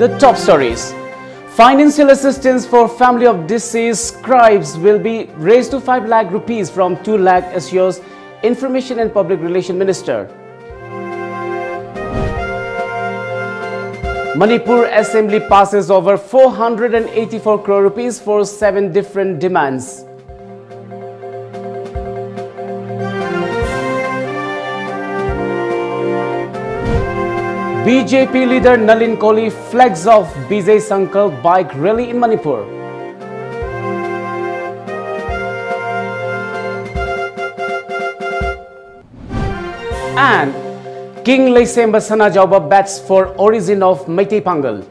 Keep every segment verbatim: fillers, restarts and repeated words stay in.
The top stories. Financial assistance for family of deceased scribes will be raised to five lakh rupees from two lakh, assures Information and Public Relation Minister. Manipur Assembly passes over four hundred and eighty-four crore rupees for seven different demands. B J P leader Nalin Kohli flags off Bijay Sankalp bike rally in Manipur. And King Leisemba Sanajaoba bats for origin of Meitei Pangal.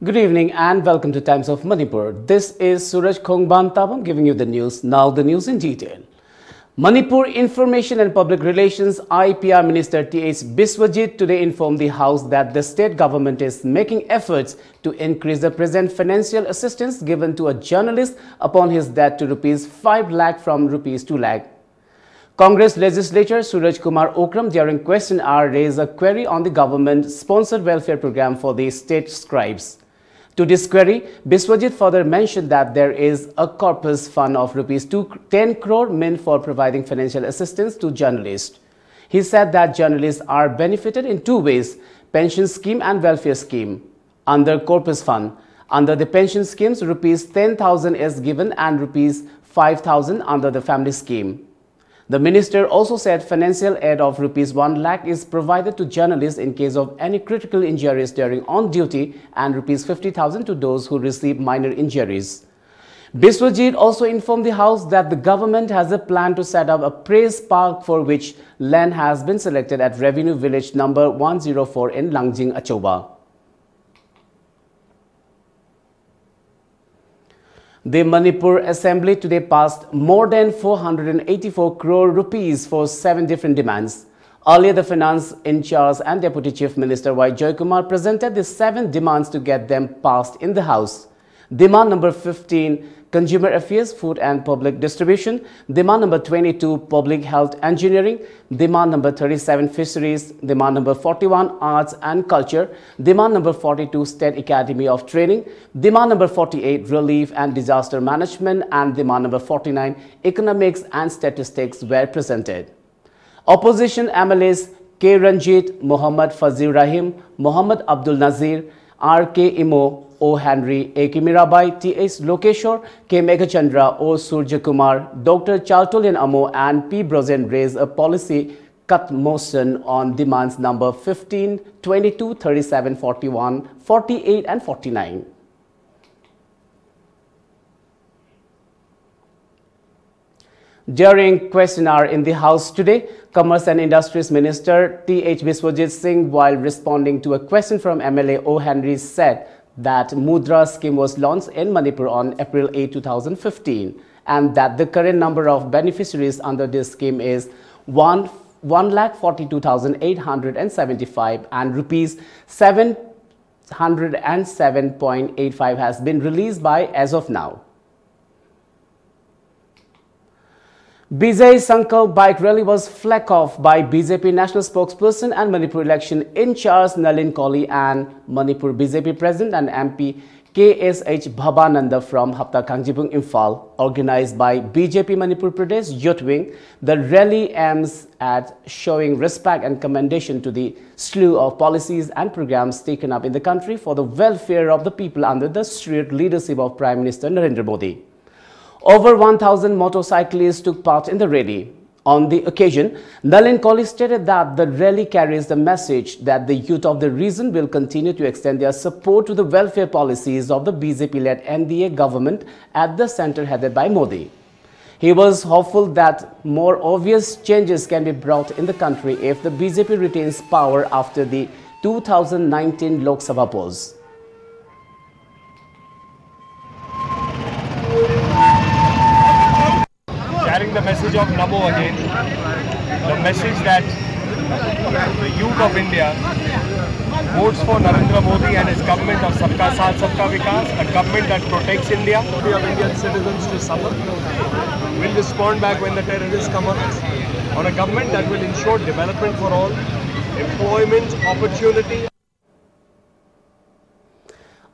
Good evening and welcome to Times of Manipur. This is Suraj Khongban Tabam giving you the news. Now the news in detail. Manipur Information and Public Relations, I P R, Minister T H Biswajit today informed the House that the state government is making efforts to increase the present financial assistance given to a journalist upon his death to rupees five lakh from rupees two lakh. Congress legislator Suraj Kumar Okram during question hour raised a query on the government-sponsored welfare program for the state scribes. To this query, Biswajit further mentioned that there is a corpus fund of rupees two, ten crore meant for providing financial assistance to journalists. He said that journalists are benefited in two ways, pension scheme and welfare scheme. Under corpus fund, under the pension schemes, rupees ten thousand is given and rupees five thousand under the family scheme. The minister also said financial aid of rupees one lakh is provided to journalists in case of any critical injuries during on duty and rupees fifty thousand to those who receive minor injuries. Biswajit also informed the House that the government has a plan to set up a press park for which land has been selected at Revenue Village number one zero four in Langjing Achouba. The Manipur Assembly today passed more than four hundred and eighty-four crore rupees for seven different demands. Earlier, the finance in charge and Deputy Chief Minister Y Jayakumar presented the seven demands to get them passed in the House. Demand number fifteen, consumer affairs, food and public distribution. Demand number twenty-two, public health engineering. Demand number thirty-seven, fisheries. Demand number forty-one, arts and culture. Demand number forty-two, State Academy of Training. Demand number forty-eight, relief and disaster management. And demand number forty-nine, economics and statistics were presented. Opposition M L As K Ranjit, Mohammad Fazil Rahim, Mohammad Abdul Nazir, R K Imo, O Henry, A K Mirabai, T H Lokeshwar, K Meghachandra, O Surjakumar, Doctor Chartolian Amo, and P Brojen raised a policy cut motion on demands number fifteen, twenty-two, thirty-seven, forty-one, forty-eight, and forty-nine. During question hour in the House today, Commerce and Industries Minister T H Biswajit Singh, while responding to a question from M L A O Henry, said that Mudra scheme was launched in Manipur on April eighth, two thousand fifteen, and that the current number of beneficiaries under this scheme is one, one lakh forty-two thousand eight hundred and seventy-five, and rupees seven hundred and seven point eight five has been released by as of now. Bijay Sankalp bike rally was flagged off by B J P national spokesperson and Manipur election in charge Nalin Koli and Manipur B J P president and M P K S H Bhabananda from Hapta Kangjibung, Imphal, organized by B J P Manipur Pradesh Youth Wing. The rally aims at showing respect and commendation to the slew of policies and programs taken up in the country for the welfare of the people under the steered leadership of Prime Minister Narendra Modi. Over one thousand motorcyclists took part in the rally. On the occasion, Nalin Koli stated that the rally carries the message that the youth of the region will continue to extend their support to the welfare policies of the B J P-led N D A government at the center headed by Modi. He was hopeful that more obvious changes can be brought in the country if the B J P retains power after the two thousand nineteen Lok Sabha polls. Carrying the message of Namo again, the message that The youth of India votes for Narendra Modi and his government of Sabka Saath, Sabka Vikas, a government that protects India. Of Indian citizens to suffer. We'll respond back when the terrorists come on us. On a government that will ensure development for all, employment, opportunity.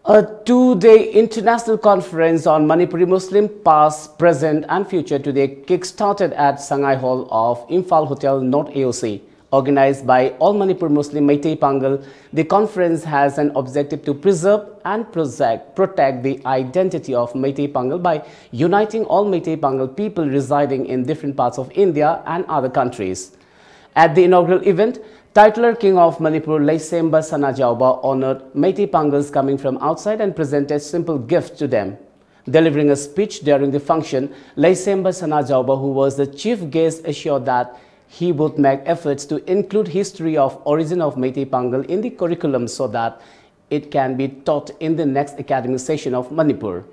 A two-day international conference on Manipuri Muslim past, present and future today kick-started at Sangai Hall of Imphal Hotel, North A O C. Organized by All Manipur Muslim Meitei Pangal, the conference has an objective to preserve and protect, protect the identity of Meitei Pangal by uniting all Meitei Pangal people residing in different parts of India and other countries. At the inaugural event, titular King of Manipur, Leisemba Sanajaoba, honored Meitei Pangals coming from outside and presented simple gift to them. Delivering a speech during the function, Leisemba Sanajaoba, who was the chief guest, assured that he would make efforts to include history of origin of Meitei Pangal in the curriculum so that it can be taught in the next academic session of Manipur.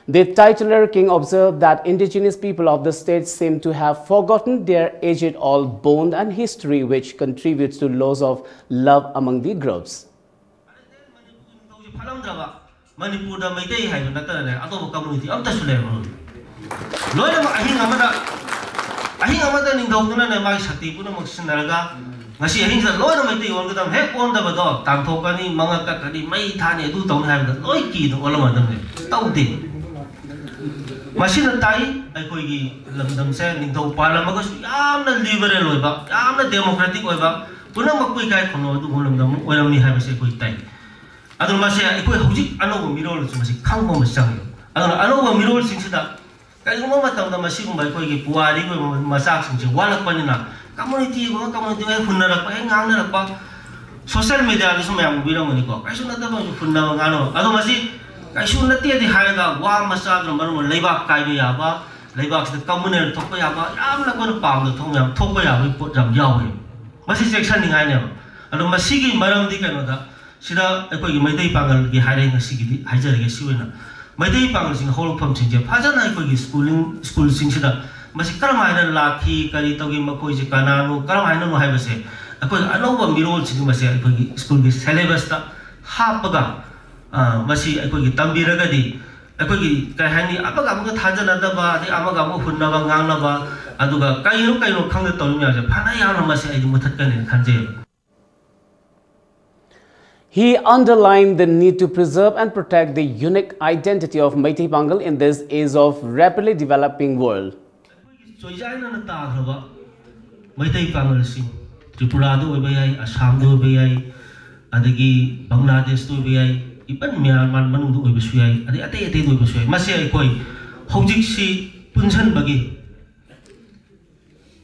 The titular King observed that indigenous people of the state seem to have forgotten their age-old bond and history, which contributes to loss of love among the groups. ꯐꯠꯂꯝꯗ꯭ꯔꯕ ꯃꯅꯤꯄꯨꯔꯗ ꯃꯩꯇꯩ ꯍꯥꯏꯕ ꯅꯠꯇꯅꯅꯦ ꯑꯇꯣꯞꯄ community ꯑꯝꯇꯁꯨ ꯂꯩꯔꯝꯃꯔꯣꯏ꯫ ꯂꯣꯏꯅꯃꯛ ꯑꯍꯤꯡ ꯑꯃꯗ ꯑꯍꯤꯡ ꯑꯃꯗ ꯅꯤꯡꯊꯧꯗꯨꯅꯅꯦ ꯃꯥꯒꯤ ꯁꯛꯇꯤ ꯄꯨꯝꯅꯃꯛ ꯁꯤꯖꯤꯟꯅꯔꯒ ꯉꯁꯤ ꯑꯍꯤꯡꯁꯤꯗ ꯂꯣꯏꯅ ꯃꯩꯇꯩ ꯑꯣꯟꯒꯗꯕ, ꯍꯦꯛ ꯑꯣꯟꯗꯕꯗꯣ ꯇꯥꯟꯊꯣꯛꯀꯅꯤ, ꯃꯉꯛ ꯀꯛꯀꯅꯤ, ꯃꯩ ꯊꯥꯅꯤ, ꯑꯗꯨ ꯇꯧꯅꯤ ꯍꯥꯏꯕꯗ ꯂꯣꯏ ꯀꯤꯗ ꯑꯣꯜꯂꯝꯃꯗꯕꯅꯦ꯫ ꯇꯧꯗꯦ꯫ ꯃꯁꯤꯅ ꯇꯥꯛꯏ ꯑꯩꯈꯣꯏꯒꯤ ꯂꯝꯗꯝꯁꯦ ꯅꯤꯡꯊꯧ ꯄꯥꯜꯂꯝꯃꯒꯁꯨ ꯌꯥꯝꯅ ꯂꯤꯕꯔꯦꯜ ꯑꯣꯏꯕ, ꯌꯥꯝꯅ ꯗꯦꯃꯣꯀ꯭ꯔꯦꯇꯤꯛ ꯑꯣꯏꯕ, ꯄꯨꯝꯅꯃꯛꯄꯨ ꯏꯀꯥꯏ ꯈꯨꯝꯅꯕ ꯑꯗꯨꯒꯨꯝꯕ ꯂꯝꯗꯝ ꯑꯃ ꯑꯣꯏꯔꯝꯃꯤ ꯍꯥꯏꯕꯁꯦ ꯑꯩꯈꯣꯏ ꯇꯥꯛꯏ꯫ ꯑꯗꯨꯅ ꯃꯁꯦ ꯑꯩꯈꯣꯏ ꯍꯧꯖꯤꯛ ꯑꯅꯧꯕ ꯃꯤꯔꯣꯜꯗꯁꯨ ꯃꯁꯤ ꯈꯪꯕ ꯑꯃ ꯆꯪꯉꯤ꯫ ꯑꯗꯨꯅ ꯑꯅꯧꯕ ꯃꯤꯔꯣꯜꯁꯤꯡꯁꯤꯗ ꯀꯔꯤꯒꯨꯝꯕ ꯃꯇꯝꯗ ꯃꯁꯤꯒꯨꯝꯕ ꯑꯩꯈꯣꯏꯒꯤ ꯄꯨꯋꯥꯔꯤꯒꯤ ꯑꯣꯏꯕ ꯃꯆꯥꯛꯁꯤꯡꯁꯦ ꯋꯥꯠꯂꯛꯄꯅꯤꯅ ꯀꯝꯃꯨꯅꯤꯇꯤ ꯑꯃꯒ ꯀꯝꯃꯨꯅꯤꯇꯤ ꯑꯃꯒ ꯍꯨꯟꯅꯔꯛꯄ, ꯍꯦꯛ ꯉꯥꯡꯅꯔꯛꯄ, ꯁꯣꯁꯤꯌꯦꯜ ꯃꯤꯗꯤꯌꯥꯗꯁꯨ ꯃꯌꯥꯝ ꯎꯕꯤꯔꯝꯒꯅꯤꯀꯣ꯫ ꯀꯩꯁꯨ ꯅꯠꯇꯕ ꯍꯨꯟꯅꯕ ꯉꯥꯡꯅꯕ꯫ ꯑꯗꯣ ꯃꯁꯤ ꯀꯩꯁꯨ ꯅꯠꯇꯦꯗꯤ ꯍꯥꯏꯔꯒ ꯋꯥ ꯃꯆꯥꯗꯨꯅ ꯃꯔꯝ ꯑꯣꯏꯔꯒ ꯂꯩꯕꯥꯛ ꯀꯥꯏꯕ ꯌꯥꯕ, ꯂꯩꯕꯥꯛꯁꯤꯗ ꯀꯝꯃꯨꯅꯦꯜ ꯊꯣꯛꯄ ꯌꯥꯕ, ꯌꯥꯝꯅ ꯑꯩꯈꯣꯏꯅ ꯄꯥꯝꯗ ꯊꯣꯛ ꯌꯥꯝ ꯊꯣꯛꯄ ꯌꯥꯕꯒꯤ ꯄꯣꯠ ꯌꯥꯝ ꯌꯥꯎꯋꯦ꯫ ꯃꯁꯤ ꯆꯦꯛꯁꯤꯟꯅꯤꯡꯉꯥꯏꯅꯦꯕ꯫ ꯑꯗꯣ ꯃꯁꯤꯒꯤ ꯃꯔꯝꯗꯤ ꯀꯩꯅꯣꯗ ꯁꯤꯗ ꯑꯩꯈꯣꯏꯒꯤ ꯃꯩꯇꯩ ꯄꯥꯡꯒꯜꯒꯤ ꯍꯥꯏꯔꯦ, ꯉꯁꯤꯒꯤꯗꯤ ꯍꯥꯏꯖꯔꯒꯦ꯫ ꯁꯤ ꯑꯣꯏꯅ ꯃꯩꯇꯩ ꯄꯥꯡꯒꯜꯁꯤꯡ ꯍꯧꯔꯛꯐꯝꯁꯤꯡꯁꯦ ꯐꯖꯅ ꯑꯩꯈꯣꯏꯒꯤ ꯁ꯭ꯀꯨꯂꯤꯡ, ꯁ꯭ꯀꯨꯜꯁꯤꯡꯁꯤꯗ ꯃꯁꯤ ꯀꯔꯝ ꯍꯥꯏꯅ ꯂꯥꯛꯈꯤ, ꯀꯔꯤ ꯇꯧꯈꯤ, ꯃꯈꯣꯏꯁꯤ ꯀꯅꯥꯅꯣ, ꯀꯔꯝ ꯍꯥꯏꯅꯅꯣ ꯍꯥꯏꯕꯁꯦ ꯑꯩꯈꯣꯏ ꯑꯅꯧꯕ ꯃꯤꯔꯣꯜꯁꯤꯡ ꯃꯁꯦ ꯑꯩꯈꯣꯏꯒꯤ ꯁ꯭ꯀꯨꯜꯒꯤ ꯁꯦꯂꯦꯕꯁꯇ ꯍꯥꯞꯄꯒ, ꯑ, ꯃꯁꯤ ꯑꯩꯈꯣꯏꯒꯤ ꯇꯝꯕꯤꯔꯒꯗꯤ ꯑꯩꯈꯣꯏꯒꯤ, ꯀꯩ ꯍꯥꯏꯅꯤ, ꯑꯃꯒ ꯑꯃꯒ ꯊꯥꯖꯅꯗꯕ, ꯑꯗꯩ ꯑꯃꯒ ꯑꯃꯒ ꯍꯨꯟꯅꯕ ꯉꯥꯡꯅꯕ, ꯑꯗꯨꯒ ꯀꯩꯅꯣ ꯀꯩꯅꯣ ꯈꯪꯗ ꯇꯧꯔꯤ ꯃꯌꯥꯝꯁꯦ ꯐꯅ ꯌꯥꯝꯅ ꯃꯁꯤ ꯑꯩꯗꯤ ꯃꯨꯊꯠꯀꯅꯤꯅ ꯈꯟꯖꯩ꯫ He underlined the need to preserve and protect the unique identity of Meitei Pangal in this age of rapidly developing world. ꯆꯣꯏꯖꯥꯏꯅꯅ ꯇꯥꯈ꯭ꯔꯕ Meitei ꯄꯥꯉꯜꯁꯤꯡ, ꯇ꯭ꯔꯤꯄꯨꯔꯥꯗ ꯑꯣꯏꯕ ꯌꯥꯏ, ꯑꯁꯥꯝꯗ ꯑꯣꯏꯕ ꯌꯥꯏ, ꯑꯗꯒꯤ ꯕꯪꯒ꯭ꯂꯥꯗꯦꯁꯇ ꯑꯣꯏꯕ ꯌꯥꯏ, even ꯃ꯭ꯌꯥꯟꯃꯥꯔ ꯃꯅꯨꯡꯗ ꯑꯣꯏꯕꯁꯨ ꯌꯥꯏ, ꯑꯗꯩ ꯑꯇꯩ ꯑꯇꯩꯗ ꯑꯣꯏꯕꯁꯨ ꯌꯥꯏ꯫ ꯃꯁꯤ ꯑꯩꯈꯣꯏ ꯍꯧꯖꯤꯛꯁꯤ ꯄꯨꯟꯁꯤꯟꯕꯒꯤ,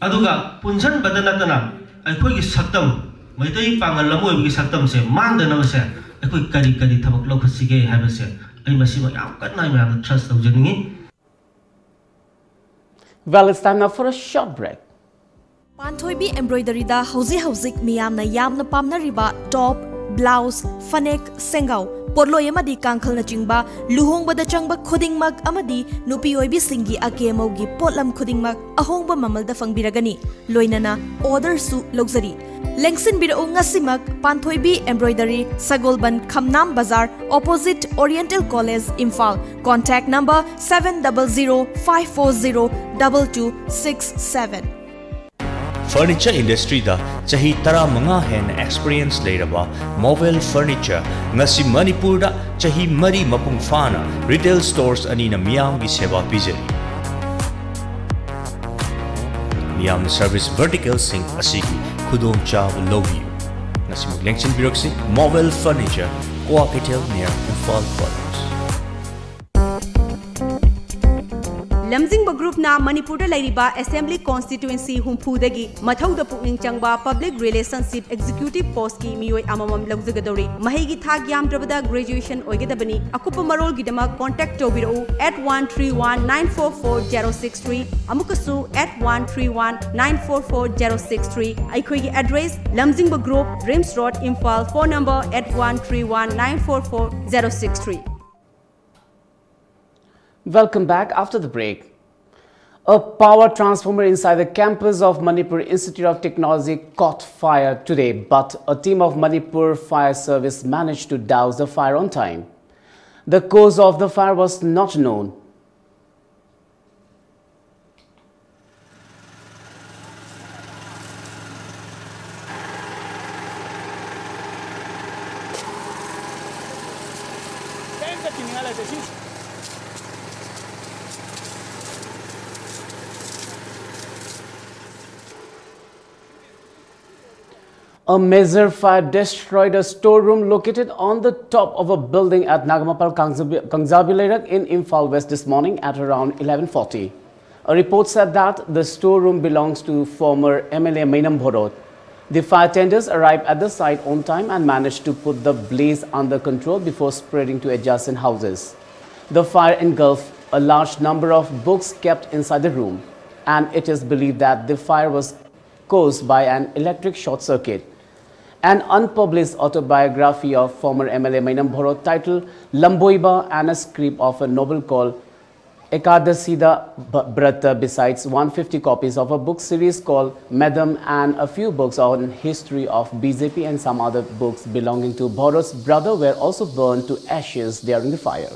ꯑꯗꯨꯒ ꯄꯨꯟꯁꯤꯟꯕꯗ ꯅꯠꯇꯅ ꯑꯩꯈꯣꯏꯒꯤ ꯁꯛꯇꯝ, ꯃꯩꯇꯩ ꯄꯥꯉꯜ ꯑꯃ ꯑꯣꯏꯕꯒꯤ ꯁꯛꯇꯝꯁꯦ ꯃꯥꯡꯗꯅꯕꯁꯦ ꯑꯩꯈꯣꯏ ꯀꯔꯤ ꯀꯔꯤ ꯊꯕꯛ ꯂꯧꯈꯠꯁꯤꯒꯦ ꯍꯥꯏꯕꯁꯦ ꯑꯩ ꯃꯁꯤꯃ ꯌꯥꯝ ꯀꯟꯅ ꯑꯩ ꯃꯌꯥꯝꯗ ꯇ꯭ꯔꯁ ꯇꯧꯖꯅꯤꯡꯉꯤ꯫ Well, it's time now for a short break. ꯄꯥꯟꯊꯣꯏꯕꯤ ꯑꯦꯝꯕ꯭ꯔꯣꯏꯗꯔꯤꯗ ꯍꯧꯖꯤꯛ ꯍꯧꯖꯤꯛ ꯃꯤꯌꯥꯝꯅ ꯌꯥꯝꯅ ꯄꯥꯝꯅꯔꯤꯕ ꯇꯣꯞ, ꯕ꯭ꯂꯥꯎꯁ, ꯐꯅꯦꯛ, ꯁꯦꯡꯒꯥꯎ, ꯄꯣꯠꯂꯣꯏ ꯑꯃꯗꯤ ꯀꯥꯡꯈꯜꯅꯆꯤꯡꯕ ꯂꯨꯍꯣꯡꯕꯗ ꯆꯪꯕ ꯈꯨꯗꯤꯡꯃꯛ ꯑꯃꯗꯤ ꯅꯨꯄꯤ ꯑꯣꯏꯕꯤꯁꯤꯡꯒꯤ ꯑꯀꯦ ꯑꯃꯧꯒꯤ ꯄꯣꯠꯂꯝ ꯈꯨꯗꯤꯡꯃꯛ ꯑꯍꯣꯡꯕ ꯃꯃꯜꯗ ꯐꯪꯕꯤꯔꯒꯅꯤ꯫ ꯂꯣꯏꯅꯅ ꯑꯣꯔꯗꯔꯁꯨ ꯂꯧꯖꯔꯤ꯫ ꯂꯦꯡꯁꯤꯟꯕꯤꯔꯛꯎ ꯉꯁꯤꯃꯛ ꯄꯥꯟꯊꯣꯏꯕꯤ ꯑꯦꯝꯕ꯭ꯔꯣꯏꯗꯔꯤ, ꯁꯒꯣꯜꯕꯟ, ꯈꯝꯅꯥꯝ ꯕꯖꯥꯔ, opposite Oriental College, Imphal. Contact number seven double zero five four zero double two six seven꯫ Furniture ꯏꯟꯗꯁꯇ꯭ꯔꯤꯗ ꯆꯍꯤ ꯇꯔꯥꯃꯉꯥ ꯍꯦꯟꯅ ꯑꯦꯛꯁꯄꯤꯔꯤꯌꯦꯟꯁ ꯂꯩꯔꯕ ꯃꯣꯕꯦꯜ ꯐꯔꯅꯤꯆꯔ ꯉꯁꯤ ꯃꯅꯤꯄꯨꯔꯗ ꯆꯍꯤ ꯃꯔꯤ ꯃꯄꯨꯡ ꯐꯥꯅ ꯔꯤꯇꯦꯜ ꯁ꯭ꯇꯣꯔꯁ ꯑꯅꯤꯅ ꯃꯤꯌꯥꯝꯒꯤ ꯁꯦꯕꯥ ꯄꯤꯖꯔꯤ꯫ ꯃꯤꯌꯥꯝꯅ ꯁꯔꯚꯤꯁ ꯚꯔꯇꯤꯀꯦꯜꯁꯤꯡ ꯑꯁꯤꯒꯤ ꯈꯨꯗꯣꯡꯆꯥꯕ ꯂꯧꯕꯤꯌꯨ꯫ ꯉꯁꯤꯃꯛ ꯂꯦꯡꯁꯤꯟꯕꯤꯔꯛꯁꯤ ꯃꯣꯕꯦꯜ furniture, Kwakeithel near Imphal college. ꯂꯝꯖꯤꯡꯕ ꯒ꯭ꯔꯨꯞꯅ ꯃꯅꯤꯄꯨꯔꯗ ꯂꯩꯔꯤꯕ ꯑꯦꯁꯦꯝꯕ꯭ꯂꯤ ꯀꯣꯟꯁꯇꯤꯇ꯭ꯋꯦꯟꯁꯤ ꯍꯨꯝꯐꯨꯗꯒꯤ ꯃꯊꯧꯗ ꯄꯨꯛꯅꯤꯡ ꯆꯪꯕ ꯄꯕ꯭ꯂꯤꯛ ꯔꯤꯂꯦꯁꯟꯁꯤꯞ ꯑꯦꯛꯖꯤꯀ꯭ꯌꯨꯇꯤꯚ ꯄꯣꯁꯀꯤ ꯃꯤꯑꯣꯏ ꯑꯃꯃꯝ ꯂꯧꯖꯒꯗꯧꯔꯤ꯫ ꯃꯍꯩꯒꯤ ꯊꯥꯛ ꯌꯥꯝꯗ꯭ꯔꯕꯗ ꯒ꯭ꯔꯦꯖꯨꯑꯦꯁꯟ ꯑꯣꯏꯒꯗꯕꯅꯤ꯫ ꯑꯀꯨꯞꯄ ꯃꯔꯣꯜꯒꯤꯗꯃꯛ ꯀꯣꯟꯇꯦꯛ ꯇꯧꯕꯤꯔꯛꯎ eight one three one nine four four zero six three, ꯑꯃꯨꯛꯀꯁꯨ eight one three one nine four four zero six three꯫ ꯑꯩꯈꯣꯏꯒꯤ ꯑꯦꯗ꯭ꯔꯦꯁ: ꯂꯝꯖꯤꯡꯕ group, RIMS road, Imphal. Phone number eight one three one nine four four zero six three꯫ Welcome back after the break. A power transformer inside the campus of Manipur Institute of Technology caught fire today, but a team of Manipur Fire Service managed to douse the fire on time. The cause of the fire was not known. A major fire destroyed a storeroom located on the top of a building at Nagamapal Kangzabi Kangzabi Leirak in Imphal West this morning at around eleven forty. A report said that the storeroom belongs to former M L A Meinam Bhorot. The fire tenders arrived at the site on time and managed to put the blaze under control before spreading to adjacent houses. The fire engulfed a large number of books kept inside the room, and it is believed that the fire was caused by an electric short circuit. An unpublished autobiography of former M L A Meinam Bhorot titled Lamboiba and a script of a novel called Ekadasida B- Brata, besides one fifty copies of a book series called Madam and a few books on history of B J P and some other books belonging to Bhorot's brother were also burned to ashes during the fire.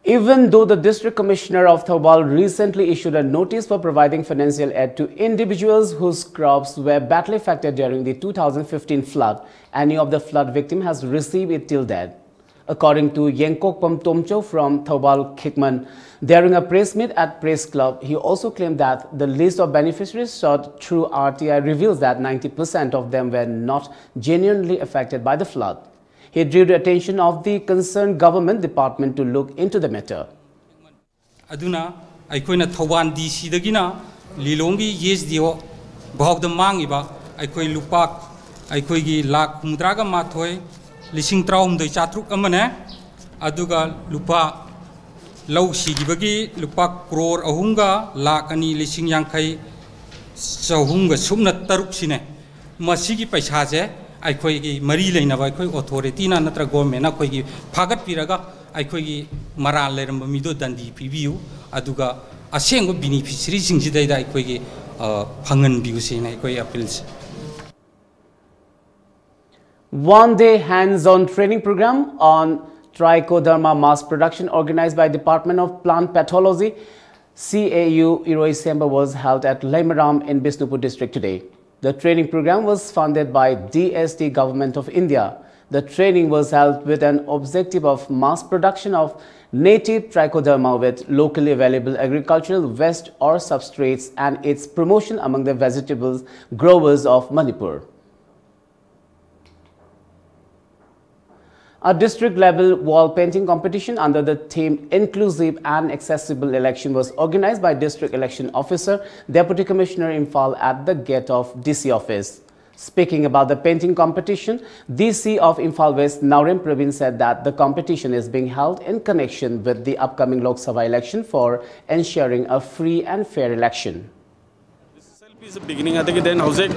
Even though the District Commissioner of Thoubal recently issued a notice for providing financial aid to individuals whose crops were badly affected during the two thousand fifteen flood, any of the flood victim has received it till date. According to Yengkokpam Tomcho from Thoubal Khikman, during a press meet at Press Club, he also claimed that the list of beneficiaries sought through R T I reveals that ninety percent of them were not genuinely affected by the flood. He drew the attention of the concerned government department to look into the matter. ꯑꯗꯨꯅ ꯑꯩꯈꯣꯏꯅ ꯊꯧꯕꯥꯜ ꯗꯤ ꯁꯤꯗꯒꯤꯅ ꯂꯤꯂꯣꯡꯒꯤ S D ꯑꯣ ꯐꯥꯎꯗ ꯃꯥꯡꯉꯤꯕ ꯑꯩꯈꯣꯏ ꯂꯨꯄꯥ ꯑꯩꯈꯣꯏꯒꯤ ꯂꯥꯈ ꯍꯨꯝꯐꯨꯇꯔꯥꯒ ꯃꯥꯊꯣꯏ ꯂꯤꯁꯤꯡ ꯇꯔꯥꯍꯨꯝꯗꯣꯏ ꯆꯥꯇ꯭ꯔꯨꯛ ꯑꯃꯅꯦ꯫ ꯑꯗꯨꯒ ꯂꯨꯄꯥ ꯂꯧ ꯁꯤꯈꯤꯕꯒꯤ ꯂꯨꯄꯥ ꯀ꯭ꯔꯣꯔ ꯑꯍꯨꯝꯒ ꯂꯥꯈ ꯑꯅꯤ ꯂꯤꯁꯤꯡ ꯌꯥꯡꯈꯩ ꯆꯍꯨꯝꯒ ꯁꯨꯞꯅ ꯇꯔꯨꯛꯁꯤꯅꯦ꯫ ꯃꯁꯤꯒꯤ ꯄꯩꯁꯥꯁꯦ ꯑꯩꯈꯣꯏꯒꯤ ꯃꯔꯤ ꯂꯩꯅꯕ ꯑꯩꯈꯣꯏ ꯑꯣꯊꯣꯔꯤꯇꯤꯅ ꯅꯠꯇ꯭ꯔꯒ ꯒꯣꯔꯃꯦꯟꯅ ꯑꯩꯈꯣꯏꯒꯤ ꯐꯥꯒꯠꯄꯤꯔꯒ ꯑꯩꯈꯣꯏꯒꯤ ꯃꯔꯥꯜ ꯂꯩꯔꯝꯕ ꯃꯤꯗꯣ ꯗꯟꯗꯤ ꯄꯤꯕꯤꯌꯨ, ꯑꯗꯨꯒ ꯑꯁꯦꯡꯕ ꯕꯤꯅꯤꯐꯤꯁꯔꯤꯁꯤꯡꯁꯤꯗꯩꯗ ꯑꯩꯈꯣꯏꯒꯤ, ꯑ, ꯐꯪꯍꯟꯕꯤꯌꯨ ꯁꯤꯅ ꯑꯩꯈꯣꯏ ꯑꯄꯤꯜꯁꯦ꯫ One day hands-on training program on trichoderma mass production organized by Department of Plant Pathology, C A U Iroi Semba was held at Leimaram in Bishnupur district today. The training program was funded by D S T Government of India. The training was held with an objective of mass production of native trichoderma with locally available agricultural waste or substrates and its promotion among the vegetables growers of Manipur. A district-level wall painting competition under the theme Inclusive and Accessible Election was organized by District Election Officer, Deputy Commissioner Imphal at the gate of D C office. Speaking about the painting competition, D C of Imphal West, Naorem Pravin, said that the competition is being held in connection with the upcoming Lok Sabha election for ensuring a free and fair election. Beginning ꯑꯗꯒꯤ then ꯍꯧꯖꯤꯛ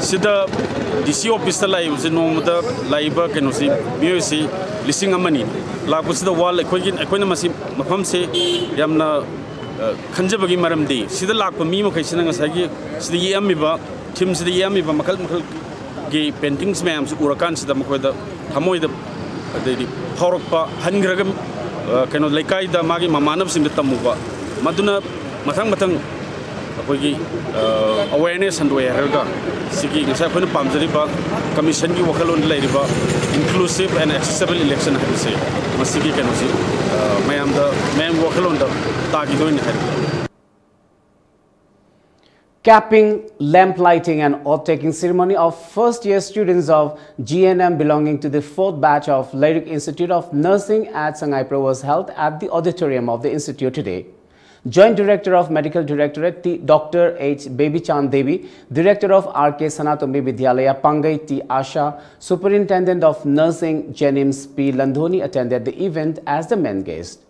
ꯁꯤꯗ D C officeꯇ ꯂꯥꯛꯏꯕꯁꯤ ꯅꯣꯡꯃꯗ ꯂꯥꯛꯏꯕ ꯀꯩꯅꯣꯁꯤ ꯃꯤꯑꯣꯏꯁꯤ ꯂꯤꯁꯤꯡ ꯑꯃꯅꯤ ꯂꯥꯛꯄꯁꯤꯗ wall ꯑꯩꯈꯣꯏꯒꯤ ꯑꯩꯈꯣꯏꯅ ꯃꯁꯤ ꯃꯐꯝꯁꯤ ꯌꯥꯝꯅ ꯈꯟꯖꯕꯒꯤ ꯃꯔꯝꯗꯤ ꯁꯤꯗ ꯂꯥꯛꯄ ꯃꯤ ꯃꯈꯩꯁꯤꯅ ꯉꯁꯥꯏꯒꯤ ꯁꯤꯗ ꯌꯦꯛꯑꯝꯃꯤꯕ ꯊꯤꯝꯁꯤꯗ ꯌꯦꯛꯑꯝꯃꯤꯕ ꯃꯈꯜ ꯃꯈꯜꯒꯤ paintings ꯃꯌꯥꯝꯁꯤ ꯎꯔꯀꯥꯟꯁꯤꯗ ꯃꯈꯣꯏꯗ ꯊꯃꯣꯏꯗ ꯑꯗꯩꯗꯤ ꯐꯥꯎꯔꯛꯄ ꯍꯟꯈ꯭ꯔꯒ ꯀꯩꯅꯣ ꯂꯩꯀꯥꯏꯗ ꯃꯥꯒꯤ ꯃꯃꯥꯟꯅꯕꯁꯤꯡꯗ ꯇꯝꯃꯨꯕ ꯃꯗꯨꯅ ꯃꯊꯪ ꯃꯊꯪ ꯑꯩꯈꯣꯏꯒꯤ awareness ꯍꯟꯗꯣꯛꯑꯦ ꯍꯥꯏꯔꯒ ꯁꯤꯒꯤ ꯉꯁꯥꯏ ꯑꯩꯈꯣꯏꯅ ꯄꯥꯝꯖꯔꯤꯕ commissionꯒꯤ ꯋꯥꯈꯜꯂꯣꯟꯗ ꯂꯩꯔꯤꯕ inclusive and accessible election ꯍꯥꯏꯕꯁꯦ ꯃꯁꯤꯒꯤ ꯀꯩꯅꯣꯁꯤ ꯃꯌꯥꯝꯗ ꯃꯌꯥꯝꯒꯤ ꯋꯥꯈꯜꯂꯣꯟꯗ ꯇꯥꯈꯤꯗꯣꯏꯅꯤ ꯍꯥꯏꯔꯤꯕ Capping, lamp lighting and oath-taking ceremony of first-year students of G N M belonging to the fourth batch of Leirik Institute of Nursing at Sangaipro was held at the auditorium of the institute today. Joint Director of Medical Directorate T Doctor H Bebichan Devi, Director of R K Sanatombi Vidyalaya Pangai T Asha, Superintendent of Nursing JNIMS P Landhoni attended the event as the main guest.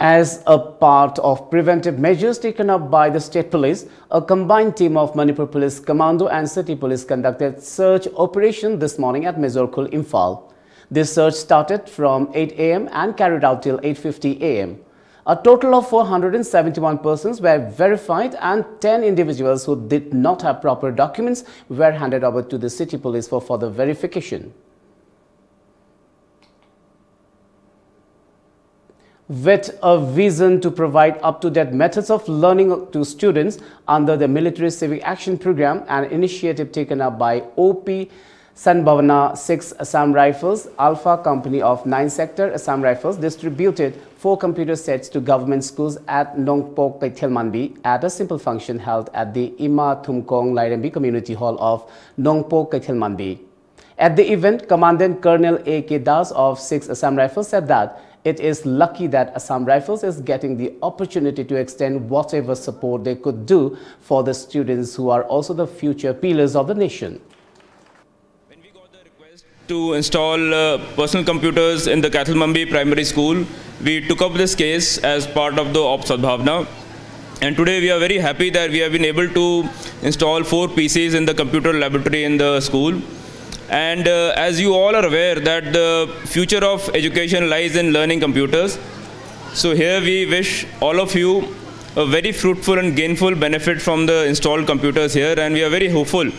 As a part of preventive measures taken up by the state police, a combined team of Manipur Police Commando and City Police conducted search operation this morning at Mezorkhul, Imphal. This search started from eight a m and carried out till eight fifty a m. A total of four hundred and seventy-one persons were verified and ten individuals who did not have proper documents were handed over to the city police for further verification. With a vision to provide up-to-date methods of learning to students under the Military Civic Action Program, an initiative taken up by O P Sanbhavana six Assam Rifles, Alpha Company of nine Sector Assam Rifles, distributed four computer sets to government schools at Nongpok Keithelmanbi at a simple function held at the Ima Thumkong Lairembi Community Hall of Nongpok Keithelmanbi. At the event, Commandant Colonel A K Das of six Assam Rifles said that it is lucky that Assam Rifles is getting the opportunity to extend whatever support they could do for the students who are also the future pillars of the nation. When we got the request to install uh, personal computers in the Keithelmanbi Primary School, we took up this case as part of the Op Sadbhavna. And today we are very happy that we have been able to install four P Cs in the computer laboratory in the school. And uh, as you all are aware that the future of education lies in learning computers. So here we wish all of you a very fruitful and gainful benefit from the installed computers here, and we are very hopeful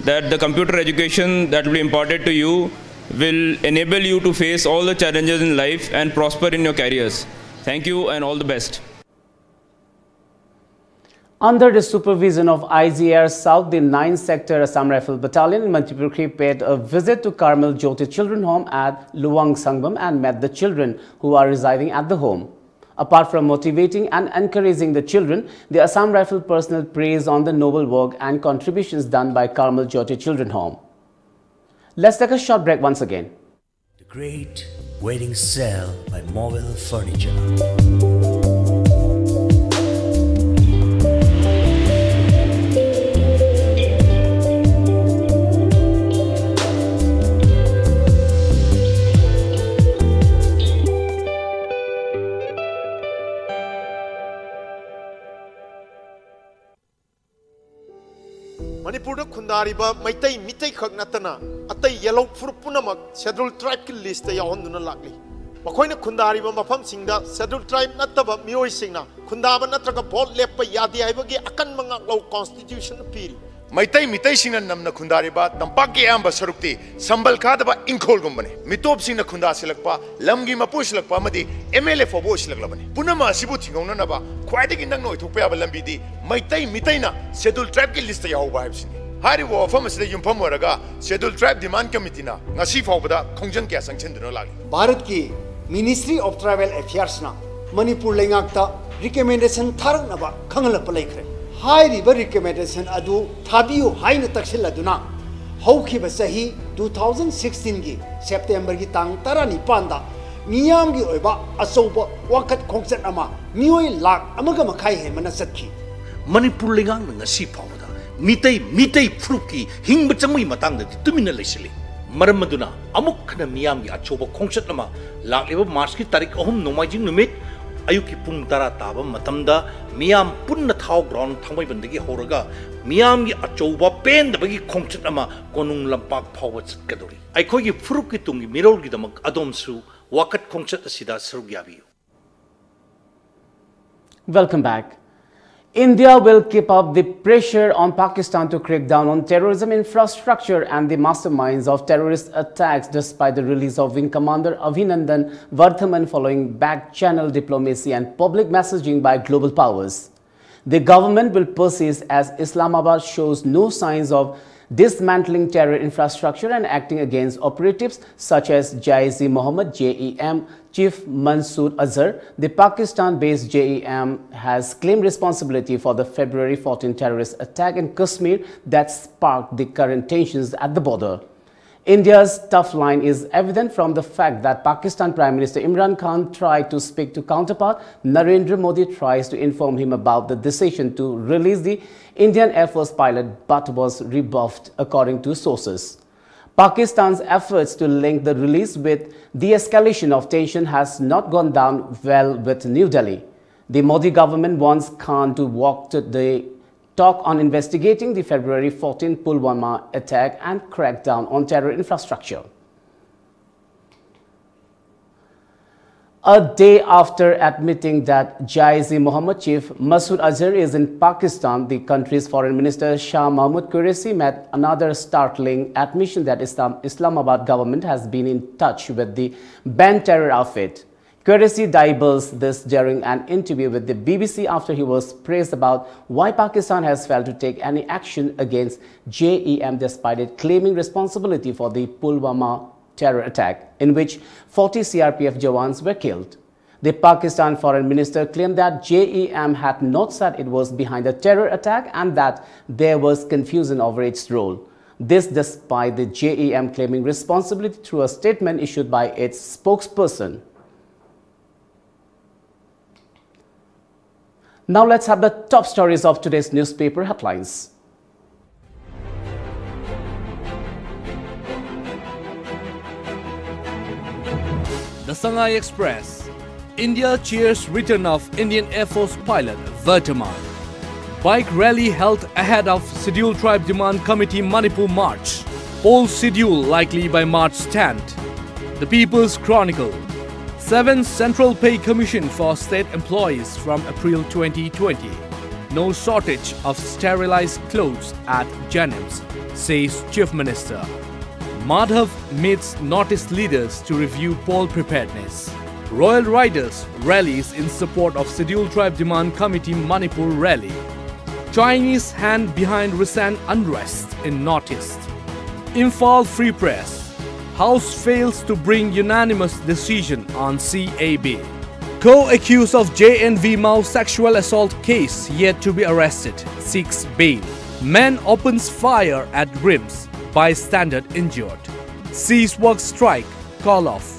that the computer education that will be imparted to you will enable you to face all the challenges in life and prosper in your careers. Thank you and all the best. Under the supervision of I G R South, the ninth Sector Assam Rifle Battalion in Manipur paid a visit to Karmal Jyoti Children Home at Luang Sangbam and met the children who are residing at the home. Apart from motivating and encouraging the children, the Assam Rifle personnel praised on the noble work and contributions done by Karmal Jyoti Children Home. Let's take a short break once again. The Great Wedding Sale by Mobile Furniture. ꯃꯅꯤꯄꯨꯔꯗ ꯈꯨꯟꯗꯥꯔꯤꯕ ꯃꯩꯇꯩ ꯃꯤꯇꯩꯈꯛ ꯅꯠꯇꯅ ꯑꯇꯩ ꯌꯦꯜꯍꯧ ꯐꯨꯔꯨꯞ ꯄꯨꯝꯅꯃꯛ schedule ꯇ꯭ꯔꯥꯏꯕꯀꯤ list ꯌꯥꯎꯍꯟꯗꯨꯅ ꯂꯥꯛꯂꯤ꯫ ꯃꯈꯣꯏꯅ ꯈꯨꯟꯗꯥꯔꯤꯕ ꯃꯐꯝꯁꯤꯡꯗ ꯁꯦꯗꯨꯜ ꯇ꯭ꯔꯥꯏꯕ ꯅꯠꯇꯕ ꯃꯤꯑꯣꯏꯁꯤꯡꯅ ꯈꯨꯟꯗꯥꯕ ꯅꯠꯇ꯭ꯔꯒ ꯚꯣꯠ ꯂꯦꯞꯄ ꯌꯥꯗꯦ ꯍꯥꯏꯕꯒꯤ ꯑꯀꯟꯕ ꯉꯥꯛꯂꯧ ꯀꯣꯟꯁꯇꯤꯇ꯭ꯌꯨꯁꯟꯅ ꯄꯤꯔꯤ꯫ ꯃꯩꯇꯩ ꯃꯤꯇꯩꯁꯤꯡꯅ ꯅꯝꯅ ꯈꯨꯟꯗꯥꯔꯤꯕ ꯇꯝꯄꯥꯛꯀꯤ ꯑꯌꯥꯝꯕ ꯁꯔꯨꯛꯇꯤ ꯁꯝꯕꯜ ꯈꯥꯗꯕ ꯏꯪꯈꯣꯜꯒꯨꯝꯕꯅꯤ꯫ ꯃꯤꯇꯣꯞꯁꯤꯡꯅ ꯈꯨꯟꯗꯥꯁꯤꯜꯂꯛꯄ, ꯂꯝꯒꯤ ꯃꯄꯨ ꯑꯣꯏꯁꯤꯜꯂꯛꯄ ꯑꯃꯗꯤ ꯑꯦꯝ ꯑꯦꯜ ꯑꯦ ꯐꯥꯎꯕ ꯑꯣꯏꯁꯤꯜꯂꯛꯂꯕꯅꯤ꯫ ꯄꯨꯝꯅꯃꯛ ꯑꯁꯤꯕꯨ ꯊꯤꯡꯍꯧꯅꯅꯕ ꯈ꯭ꯋꯥꯏꯗꯒꯤ ꯅꯛꯅ ꯑꯣꯏꯊꯣꯛꯄ ꯌꯥꯕ ꯂꯝꯕꯤꯗꯤ ꯃꯩꯇꯩ ꯃꯤꯇꯩꯅ ꯁꯦꯗꯨꯜ ꯇ꯭ꯔꯥꯏꯕꯀꯤ ꯂꯤꯁꯇ ꯌꯥꯎꯍꯧꯕ ꯍꯥꯏꯕꯁꯤꯅꯤ꯫ ꯍꯥꯏꯔꯤꯕ ꯋꯥꯐꯝ ꯑꯁꯤꯗ ꯌꯨꯝꯐꯝ ꯑꯣꯏꯔꯒ ꯁꯦꯗꯨꯜ ꯇ꯭ꯔꯥꯏꯕ ꯗꯤꯃꯥꯟ ꯀꯃꯤꯇꯤꯅ ꯉꯁꯤ ꯐꯥꯎꯕꯗ ꯈꯣꯡꯖꯪ ꯀꯌꯥ ꯆꯪꯁꯤꯟꯗꯨꯅ ꯂꯥꯛꯂꯤ꯫ ꯚꯥꯔꯠꯀꯤ Ministry of Tribal Affairsꯅ ꯃꯅꯤꯄꯨꯔ ꯂꯩꯉꯥꯛꯇ ꯔꯤꯀꯃꯦꯟꯗꯦꯁꯟ ꯊꯥꯔꯛꯅꯕ ꯈꯪꯍꯜꯂꯛꯄ ꯂꯩꯈ꯭ꯔꯦ꯫ ꯍꯥꯏꯔꯤꯕ ꯔꯤꯀꯃꯦꯟꯗꯦꯁꯟ ꯑꯗꯨ ꯊꯥꯕꯤꯌꯨ ꯍꯥꯏꯅ ꯇꯛꯁꯤꯜꯂꯗꯨꯅ ꯍꯧꯈꯤꯕ ꯆꯍꯤ two thousand sixteenꯒꯤ ꯁꯦꯞꯇꯦꯝꯕꯔꯒꯤ ꯇꯥꯡ ꯇꯔꯥꯅꯤꯄꯥꯟꯗ ꯃꯤꯌꯥꯝꯒꯤ ꯑꯣꯏꯕ ꯑꯆꯧꯕ ꯋꯥꯀꯠ ꯈꯣꯡꯆꯠ ꯑꯃ ꯃꯤꯑꯣꯏ ꯂꯥꯈ ꯑꯃꯒ ꯃꯈꯥꯏ ꯍꯦꯟꯕꯅ ꯆꯠꯈꯤ꯫ ꯃꯅꯤꯄꯨꯔ ꯂꯩꯉꯥꯛꯅ ꯉꯁꯤ ꯐꯥꯎꯕꯗ ꯃꯤꯇꯩ, ꯃꯤꯇꯩ ꯐꯨꯔꯨꯞꯀꯤ ꯍꯤꯡꯕ ꯆꯪꯕꯒꯤ ꯃꯇꯥꯡꯗꯗꯤ ꯇꯨꯃꯤꯟꯅ ꯂꯩꯁꯤꯜꯂꯤ꯫ ꯃꯔꯝ ꯑꯗꯨꯅ ꯑꯃꯨꯛ ꯍꯟꯅ ꯃꯤꯌꯥꯝꯒꯤ ꯑꯆꯧꯕ ꯈꯣꯡꯆꯠ ꯑꯃ ꯂꯥꯛꯂꯤꯕ ꯃꯥꯔꯆꯀꯤ ꯇꯥꯔꯤꯛ ꯑꯍꯨꯝ ꯅꯣꯡꯃꯥꯏꯖꯤꯡ ꯅꯨꯃꯤꯠ ꯑꯌꯨꯛꯀꯤ ꯄꯨꯡ ꯇꯔꯥ ꯇꯥꯕ ꯃꯇꯝꯗ ꯃꯤꯌꯥꯝ ꯄꯨꯟꯅ ꯊꯥꯎ ꯒ꯭ꯔꯥꯎꯟ ꯊꯥꯡꯃꯩꯕꯟꯗꯒꯤ ꯍꯧꯔꯒ ꯃꯤꯌꯥꯝꯒꯤ ꯑꯆꯧꯕ ꯄꯦꯟꯗꯕꯒꯤ ꯈꯣꯡꯆꯠ ꯑꯃ ꯀꯣꯅꯨꯡ ꯂꯝꯄꯥꯛ ꯐꯥꯎꯕ ꯆꯠꯀꯗꯧꯔꯤ꯫ ꯑꯩꯈꯣꯏꯒꯤ ꯐꯨꯔꯨꯞꯀꯤ ꯇꯨꯡꯒꯤ ꯃꯤꯔꯣꯜꯒꯤꯗꯃꯛ ꯑꯗꯣꯝꯁꯨ ꯋꯥꯀꯠ ꯈꯣꯡꯆꯠ ꯑꯁꯤꯗ ꯁꯔꯨꯛ ꯌꯥꯕꯤꯌꯨ꯫ Welcome back. India will keep up the pressure on Pakistan to crack down on terrorism infrastructure and the masterminds of terrorist attacks, despite the release of Wing Commander Abhinandan Vardhaman following back channel diplomacy and public messaging by global powers. The government will persist as Islamabad shows no signs of dismantling terror infrastructure and acting against operatives such as Jaish-e-Mohammed, J E M, chief Masood Azhar. The Pakistan-based J E M has claimed responsibility for the February fourteen terrorist attack in Kashmir that sparked the current tensions at the border. India's tough line is evident from the fact that Pakistan Prime Minister Imran Khan tried to speak to counterpart Narendra Modi tries to inform him about the decision to release the Indian Air Force pilot but was rebuffed, according to sources. Pakistan's efforts to link the release with de-escalation of tension has not gone down well with New Delhi. The Modi government wants Khan to walk to the talk on investigating the February fourteen Pulwama attack and crackdown on terror infrastructure. A day after admitting that Jaish-e-Mohammed chief Masood Azhar is in Pakistan, the country's foreign minister Shah Mahmood Qureshi made another startling admission that Islam, Islamabad government has been in touch with the banned terror outfit. Qureshi divulged this during an interview with the B B C after he was pressed about why Pakistan has failed to take any action against J E M despite it claiming responsibility for the Pulwama terror attack, in which forty C R P F jawans were killed. The Pakistan foreign minister claimed that J E M had not said it was behind the terror attack and that there was confusion over its role. This despite the J E M claiming responsibility through a statement issued by its spokesperson. Now let's have the top stories of today's newspaper headlines. The Sangai Express. India cheers return of Indian Air Force pilot Vertman. Bike rally held ahead of Scheduled Tribe Demand Committee Manipur March. Poll schedule likely by March tenth. The People's Chronicle. Seven Central Pay Commission for state employees from April twenty twenty. No shortage of sterilized clothes at JNIMS, says Chief Minister. Madhav meets Northeast leaders to review poll preparedness. Royal Riders rallies in support of Scheduled Tribe Demand Committee Manipur rally. Chinese hand behind recent unrest in Northeast. Imphal Free Press. House fails to bring unanimous decision on C A B. Co-accused of J N V Mao sexual assault case yet to be arrested seeks bail. Man opens fire at RIMS, bystander injured. Cease work strike, call off.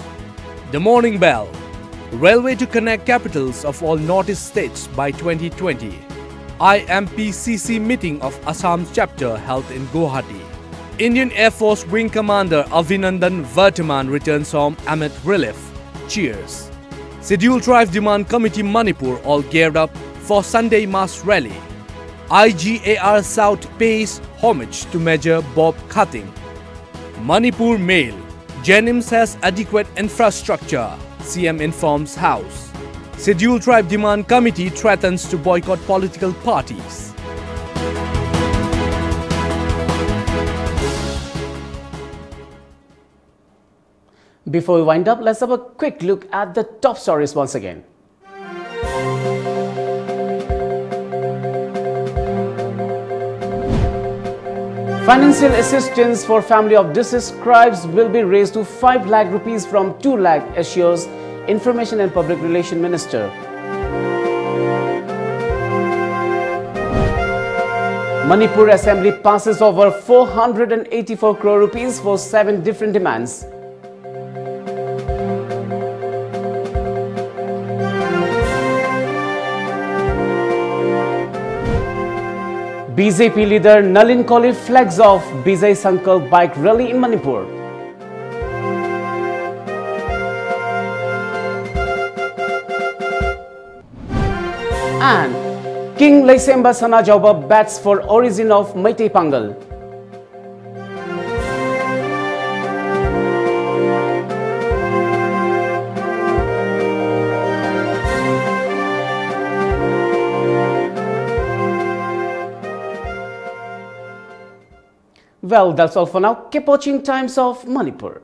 The Morning Bell. Railway to connect capitals of all Northeast states by twenty twenty. I M P C C meeting of Assam chapter held in Guwahati. Indian Air Force Wing Commander Abhinandan Varthaman returns home amid relief cheers. Scheduled Tribe Demand Committee Manipur all geared up for Sunday mass rally. I G A R South pays homage to Major Bob Khating. Manipur Mail. JNIMS has adequate infrastructure, C M informs House. Scheduled Tribe Demand Committee threatens to boycott political parties. Before we wind up, let's have a quick look at the top stories once again. Financial assistance for family of deceased scribes will be raised to five lakh rupees from two lakh, assures Information and Public Relation Minister. Manipur Assembly passes over four hundred and eighty-four crore rupees for seven different demands. B J P leader Nalin Kauli flags off Vijay Sankalp bike rally in Manipur. And King Leisemba Sanajaoba bats for origin of Meitei Pangal. Well, that's all for now. Keep watching Times of Manipur.